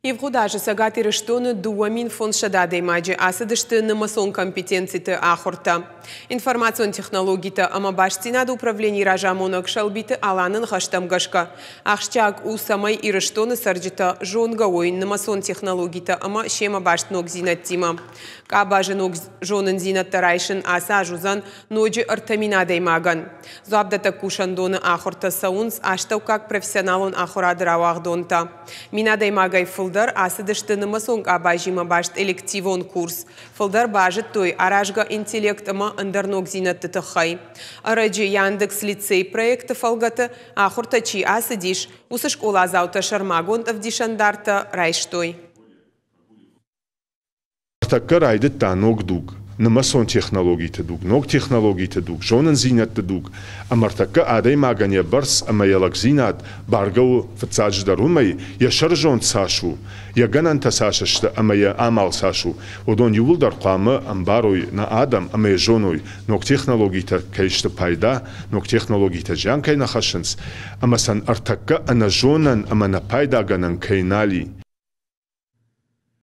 Ивгъуыд азы Цӕгат Ирыстоны 2500 адӕймаджы ацыдысты нымӕцон компетенциты ахуыртӕ. Информацион технологитӕ ӕмӕ бастдзинады управленийы разамонӕг Сӕлбиты Аланы ныхӕстӕм гӕсгӕ, ахсджиаг у, цӕмӕй Ирыстоны цӕрджытӕ зонгӕ уой нымӕцон технологитӕ ӕмӕ семӕ баст ногдзинӕдтимӕ. Къабазы ног зонындзинӕдтӕ райсын ацы аз уыдзӕн ноджы 3000 адӕймагӕн. Дзуапдӕттӕг кусӕндоны ахуыртӕ цӕуынц астӕуккаг профессионалон ахуырады рауагъдонтӕ. 1000 адӕймагӕй фылдӕр ацыдысты нымӕцон къабазимӕ баст элективон курс. Фылдӕр базыдтой аразгӕ интеллект ӕмӕ ӕндӕр ногдзинӕдты тыххӕй. Ӕрӕджы Яндекс лицей проекты фӕлгӕты ахуыртӕ чи ацыдис, уыцы скъоладзаутӕ сӕрмагонд ӕвдисӕндартӕ райстой. Ныртӕккӕ райдыдта ног дуг, нымӕцон технологиты дуг, ног технологиты дуг, зонындзинӕдты дуг. Ӕмӕ ӕртӕккӕ адӕймагӕн йӕ бӕрц ӕмӕ йӕ лӕгдзинад баргӕ у фыццаджыдӕр уымӕй, йӕ сӕрызонд цас у, йӕ гӕнӕнтӕ цас сты ӕмӕ йӕ амал цас у. Уыдон иууылдӕр хъуамӕ ӕмбарой нӕ адӕм ӕмӕ йӕ зоной, ног технологитӕ кӕй сты пайда, ног технологитӕ зиан кӕй нӕ хӕссынц, ӕмӕ сӕ ӕртӕккӕ ӕнӕзонӕн ӕмӕ нӕпайдагӕнӕн кӕй нал и.